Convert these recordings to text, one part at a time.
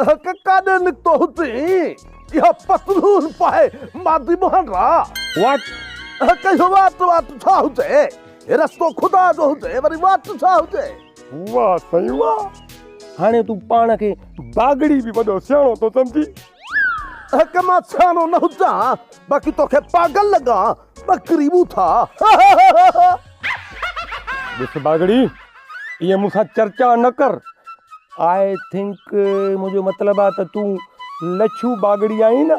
هڪ ڪاڏي نڪتو هجين؟ اها پتلون پائي مادي مهانڊا. واٽ؟ هڪ اهو واٽ واٽ ڇا هجي؟ هي رستو خدا جو هجي وري واٽ ڇا هجي؟ واه سائين واه! هاڻي تون پاڻ کي باگڙي به وڏو سياڻو ٿو سمجهين. هڪ مان سياڻو نه هجان باقي توکي پاڳل لڳان ٻڪري ٻوٿا. ڏس باگڙي ائين مون سان چرچا نه ڪر. I think منهنجو مطلب آ ته تون لڇو باگڙي آهين نه؟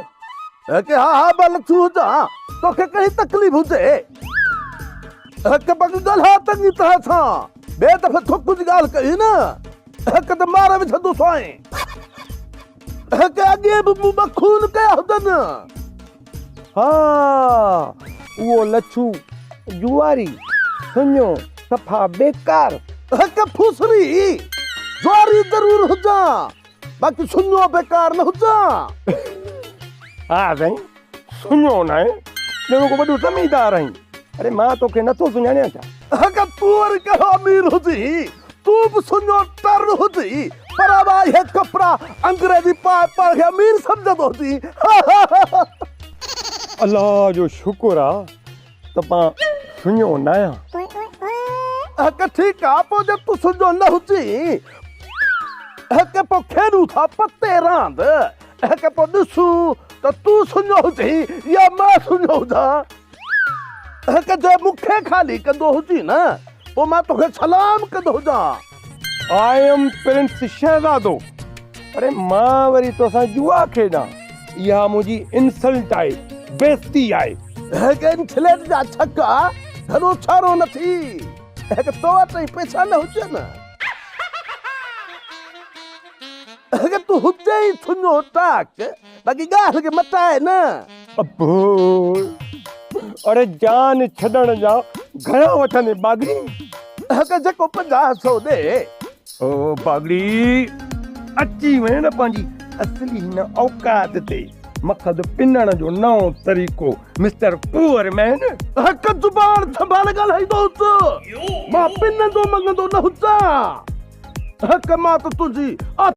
هڪ ها ها مان لڇو هجان توکي ڪهڙي تڪليف هجي. هڪ باقي ڳالهاء چڱي طرح سان ٻئي دفعي ٿڪ جي ڳالهه ڪئي نه هڪ ته ماري وجهندوسانء. هڪ اڳي به مون ٻه خون ڪيا هجن. ها اهو لڇو جواري سڃو صفا بيڪار. هڪ ڦوسري جواري ضرور هجان باقي سڃو بيڪار نه هجان. ها سائين سڃو ناهي ڄڻ ڪو وڏو زميندار آهين. اڙي مان توکي نٿو سڃاڻيان ڇا؟ هڪ تون وري ڪهڙو امير هجين، تون به سڃو ٽر هجين، پر ابا اهي ڪپڙا انگريزي پائي پاڻ کي امير سمجهندو هجين. الله جو شڪر آ ته مان سڃو ناهيان. هڪ ٺيڪ آ پوء جي تون سڃو نه هجين، هڪ پوء کيڏون ٿا پتي راند، هڪ پوء ڏسون ته تون سڃو هجين يا مان سڃو هجان. هڪ جي مون کي خالي ڪندو هجين نه پوء مان توکي سلام ڪندو هجان. I M prince شهزادو. اڙي مان وري توسان جوا کيڏان اها منهنجي انسلٽ آهي بيعزتي آهي. هڪ انسلٽ جا ڇڪا گهڻو ڇارو نه ٿي. هڪ تو وٽ ئي پئسا نه هجن. هڪ تون هجين ئي ٿڃو ٽاڪ باقي ڳالهه کي مٽاء نه. ابو اڙي جان ڇڏڻ جا گهڻا وٺندين باگڙي؟ هڪ جيڪو 50 سو ڏي. او باگڙي اچي وئين نه پنهنجي اصلي هن اوقات تي. مقصد پنڻ جو نئون طريقو مسٽر پوئر مين. هڪ زبان سنڀالي ڳالهائيندو هج. مان پنندو مڱندو نه هجان. هڪ مان ته تنهنجي.